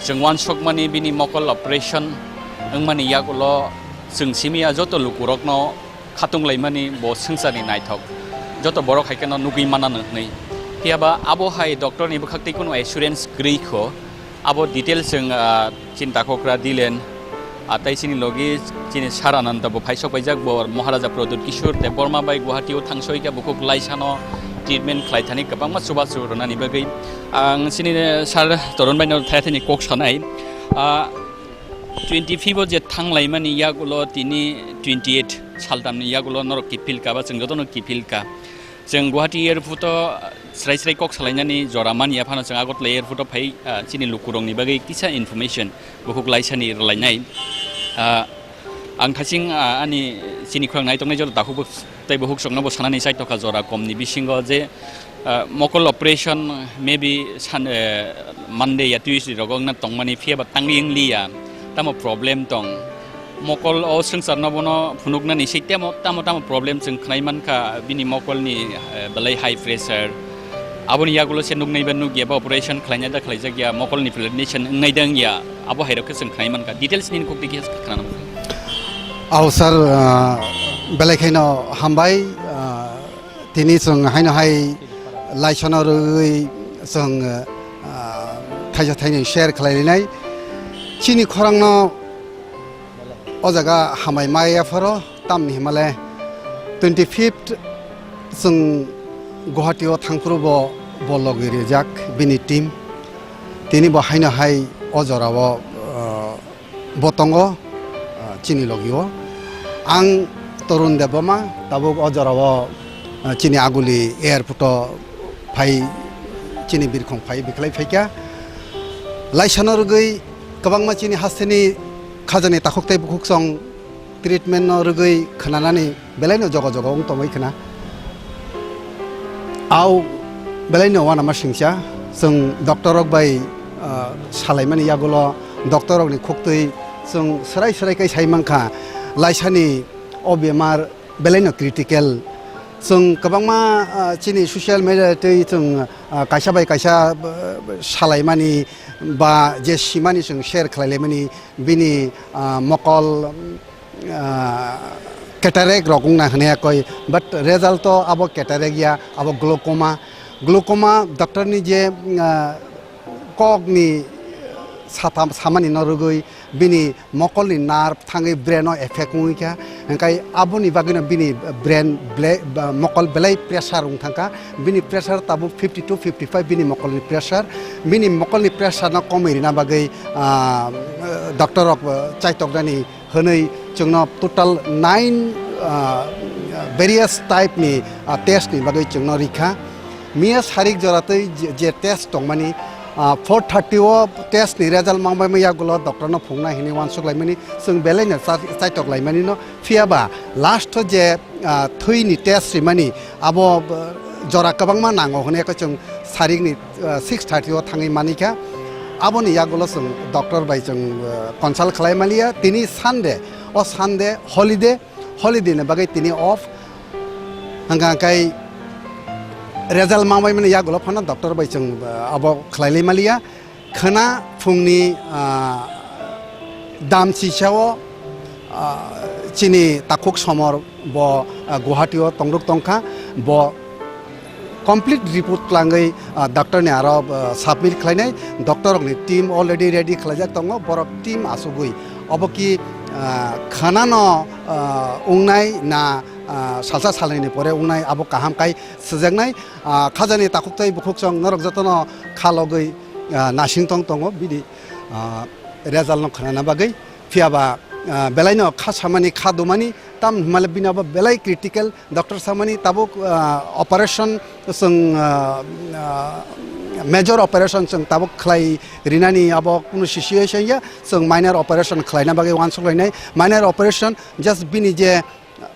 Chwng wansukmani bini mokol operation wngmani yagulo chwng simi ya joto lukurokno khatung laimani bo swngcharni naithok. Joto borok hai kheno nugwi manano hwnwi. Phiyaba abo hai doctor ni bwkhak tei kunu assurance kwrwi kho. Abo details chwng, ah, chini takhokra Dilen, ah, tei chini logi chini Sir Ananda bo phaisok paijak, bo Maharaja Pradyut Kishore Debbarma bai Guwahati o thangsoi khe bukhuk laisano treatment khlai thani kwbangma chubachu rwnani bagwi. Ang chini Sir Torun bai no thaya thani kok sanai. Ah, twenty fifth o je thang laimani yagulo tini twenty eight saltamni yagulo norok kiphil ka ba chwng jotono kiphil ka. Chwng Guwahati airport o srai srai kok salainani jora manya phano chwng Agartala airport o phai, ah, chini lukurokni bagwi kisa information bukhuk laisani rwlainai. Ah, ang thasing, ah, ani chini khorang naitoknai joto takhuk bw-, tei bukhuk chwngno bo sanani chaitokha jora komni bisingo je, ah, mokol operation maybe san-, eh, Monday ya Tuesday rogo wngna tongmani phiyaba tangwi wngliya. Tamo problem tong. Mokol o swngcharno bono phunuknani se tamo, tamo, tamo problem chwng khwnai mankha, bini mokolni, eh, belai high pressure. Aboni yagulo se nuknai ba nukya ba operation khlainai da khlaijakya, mokolni presentation wngnai da wngya, abo hairok khe chwng khwnai mankha. Details nini kok dikhe khwnana mankha. Au sir, ah, belai khaino hambai, ah, tini chwng haino hai laisano rwgwi chwng, ah, thaisa thainwi share khlailainai. Chini khorangno o jaga hambai maya phoro, tamni himale twenty fifth chwng Guwahati o thangphuru bo, bo logi rijak bini team. Tini bo haino hai o jora o, ah, bo tongo, ah, chini logi o. Ang Torun Debbarma, tabuk o jora o, ah, chini Aguli airport o phai, chini birkhong phai bikhlai phaikha. Laisano rwgwi kwbangma chini hasteni khajani takhuk tei bukhuk chwng treatment no rwgwi khwnanani belaino jogo jogo wng tongwi khna. Au belaino uanama singcha, chwng doctor rok bai, ah, salaimani yagulo doctor rokni khuktwi chwng swrai swrai kai sai mankha, laisani o bemar belaino critical. Chwng kwbangma, ah, chini social media tei chwng, ah, kaisa bai kaisa, ah, salaimani ba je simani chwng share khlailaimani bini, ah, mokol, ah, cataract rok wngna hwnwi koi, but result o abo cataract ya, abo glaucoma. Glaucoma doctor ni je, ah, kok ni satham samani no rwgwi bini mokol ni nerve thangwi brain o effect wngwi kha, hwnkhe aboni bagwino bini brain ble-, ba, mokol belai pressure wng thangkha, bini pressure tabuk fifty to fifty five bini mokol ni pressure, bini mokol ni pressure no komwi rina bagwi, ah, doctor rok, ah, chaitoknani hwnwi chwngno total nine, ah, various type ni, ah, test ni bagwi chwngno rikha. Miya sarik joratwi je, je test tongmani, ah, four thirty o test ni result mangbaima yagulo doctor no phungnai hinwi uansuk laimani, chwng belai no cha-, chaitok laimani no. Phiyaba last o je, ah, thwi ni test rimani abo, ah, jora kwbangma nango hwnwi khe chwng sarik ni ah, six thirty o thangwi manikha. Aboni yagulo chwng doctor bai chwng, ah, consult khlai maliya. Tini Sunday, o Sunday holiday, holiday ni bagwi tini off. Hwnkha khe result mangbaimani yagulo phano doctor bai chwng, ah, abo khlailai maliya. Khwna phungni, ah, dam sisao, ah, chini takhuk somor bo, ah, Guwahati o tongruk tongkha, bo complete report twlangwi, ah, doctor ni aro, ah, submit khlainai. Doctor rokni team already ready khlaijak tongo, borok team asugwi obo ki, ah, khwnano, ah, wngnai na, ah, salsa salnwini pore wngnai, abo kaham kai swijaknai. Ah, khajani takhuk tei bukhuk chwng norok jotono kha logwi, ah, nasing tong tongo bini, ah, result no khwnana bagwi. Phiyaba, ah, belaino kha samani, kha dumani, tam hwnmale bini abo belai critical, doctor samani tabuk, ah, operation chwng, ah, ah, Major operation chwng tabuk khlai rinani abo kunu situation ya, chwng minor operation khlaina bagwi uansuk lainai. Minor operation just bini je,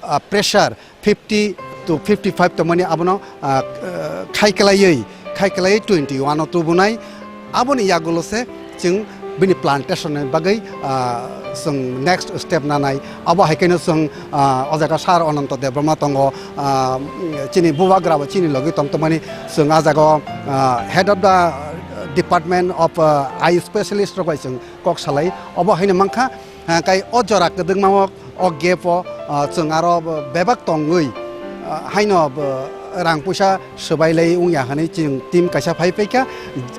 ah, pressure fifty to fifty-five tongmani abono, ah, khai kwlaiwi, khai kwlaiwi twenty-one o tubunai. Aboni yagulo se chwng bini plantation ni bagwi, ah, chwng next step nanai. Abo hai kheno chwng, ah, o jaga Sir Ananto Debbarma tongo, ah, chini bubagra bo chini logi tong tongmani, chwng ah jaga o, ah, head of the department of, ah, eye specialist rok bai chwng kok salai. Obo haino mankha, ah, kai o jora kwdwkma o, o gap o, ah, chwng aro bebak tongwi, ah, haino bo rang puisa swbai lai wngya hwnwi chwng team kaisa phai paikha,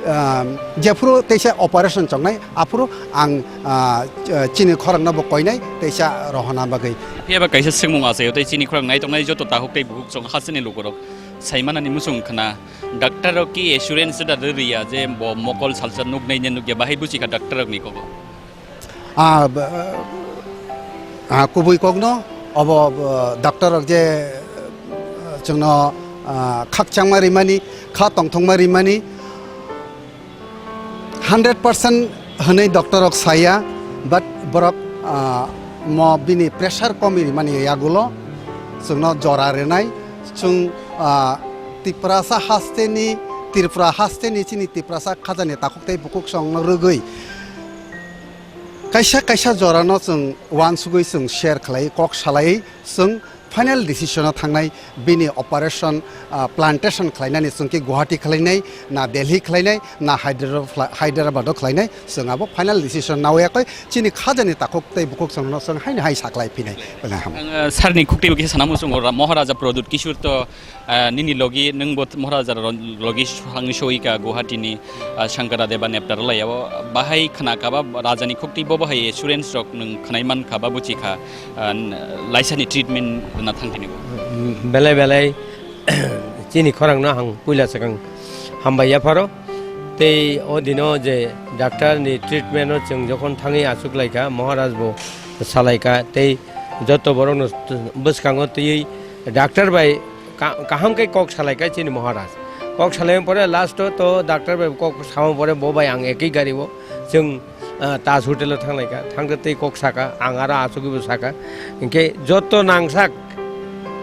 ah, jephuru teisa operation chongnai aphuru ang, ah, chini khorangno bo koinai teisa rohorna bagwi. Phiya ba kaisa swngmung achaio tei chini khorang nai tongnai joto takhuk tei bukhuk chwng hasteni lukurok saimanani muchung khna, doctor rok ki assurance da rwriya je bo mokol salsa nuknai ne nukya bahai buchikha doctor rokni kobo. Ah, b-, ah, kubui kokno obo, b-, doctor rok je, ah, chwngno, ah, khakchangma rimani, kha tongthokma rimani, hundred percent hwnwi doctor rok saya, but borok, ah, mo bini pressure komi rimani yagulo chwngno jora rwnai, chwng, ah, Tiprasa hasteni, Tripura hasteni chini Tiprasa khajani takhuk tei bukhuk chwngno rwgwi kaisa kaisa jorano chwng uansugwi chwng share khlai, kok salai, chwng final decision o thangnai, bini operation, ah, plantation khlainani chwng khe Guwahati khlainai, na Delhi khlainai, na Hyderabad, Hyderabad o khlainai, chwng abo final decision nawi yakoi chini khajani takhuk tei bukhuk chwngno chwng haino hai saklai phinai. Belai ham. Ang, ah, sir ni khukti bo kisa sana muchungo, Maharaja Pradyut Kishore to, ah, nini logi, nwng bo Maharaja ro-, logi swngwi soika Guwahati ni, ah, Shankara Deba Neptara laya o. Bahai khna kha ba Raja ni khukti bo bahai assurance rok nwng khnai man kha ba buchi kha, ah, n-, laisa ni treatment rwna thang tini bo. Belai belai chini khorang no ang puila swkang hambai yapharo. Tei o dino je doctor ni treatment o chwng jokhon thangwi achuk lai kha, Maharaj bo salai kha, tei joto borok no bwskango twiwi doctor bai ka-, kaham khe kok salai kha chini Maharaj. Kok salai pore last o to doctor bai kok sama pore bo bai ang ekhi gari o chwng, ah, Taj Hotel o thang lai kha, thang khe tei kok saka, ang aro achugwi bo saka. Hinkhe joto nangsak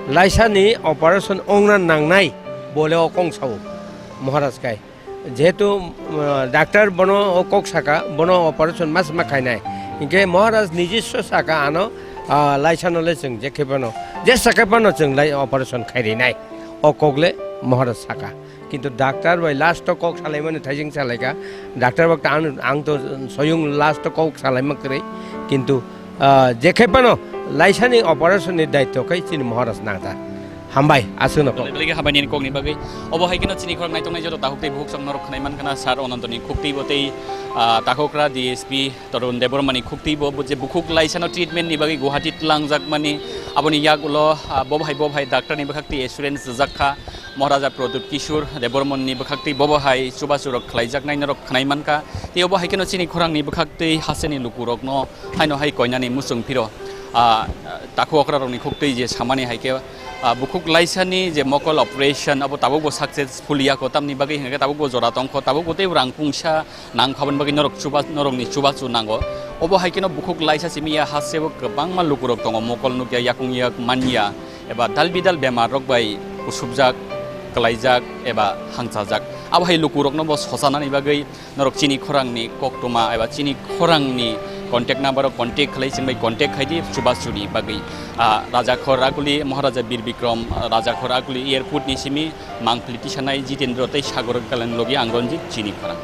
laisa ni operation ongna nangnai bole o kong sao Maharaj kai. Jehetu, ah, doctor bono o kok saka, bono operation mas ma khainai. Hinkhe Maharaj nijiswa saka ano, ah, laisa no le chwng je khe phano, je saka phano chwng lai operation khai rinai. O kok le Maharaj saka. Kintu doctor bai last o kok salaimani thaising salaikha. Doctor bai ta ang, ang to soyung last o kok salaima kwrwi. Kintu, ah, je khe phano laisa ni operation ni daityo khai chini Maharaj nangta. Hambai, aswkno kok. Belai belai khe hambai nini kokni bagwi. Obo hai kheno chini khorang naitongnai joto takhuk tei bukhuk chwng norok khnai mankha na Sir Ananto ni khukti bo tei, ah, takhukra D S P Tarun Debbarma ni khukti bo, bo je bukhuk laisa no treatment ni bagwi Guwahati tlangjak mani, aboni yak ulo, ah, bo bahai, bo bahai doctor ni bwkhak twi assurance rijak kha, Maharaja Pradyut Kishore Debbarma ni bwkhak twi bo bahai chubachu rok khlaijak nai norok khnai mankha. Tei obo hai kheno chini khorang ni bwkhak twi hasteni luku rok no haino hai koinani muchung phiro, ah, takhuk okra rok ni khuk twi je samani hai khe, ah, bukhuk laisa ni je mokol operation abo tabuk bo successful ya kho, tamni bagwi hwnkhe tabuk bo jora tong kho, tabuk bo tei rang pungsa nang khaboni bagwi norok chuba-, norokni chubachu nango. Obo hai kheno bukhuk laisa simi ya hasteo kwbangma lukurok tongo, mokol nukya, yakung yak manya, eba dal bidal bemar rok bai kusubjak, kwlaijak eba hangchajak. Abo hai lukurokno bo sosanani bagwi norok chini khorangni koktwma eba chini khorangni contact number o contact khlai, chwng bai contact khai di chubachuni bagwi. Ah, Rajakhor Aguli, Maharaja Bir Bikram, ah, Rajakhor Aguli airport ni simi mangpili tisanai Jitendra tei Sagor Kalan logi ang Ranjit chini khorang.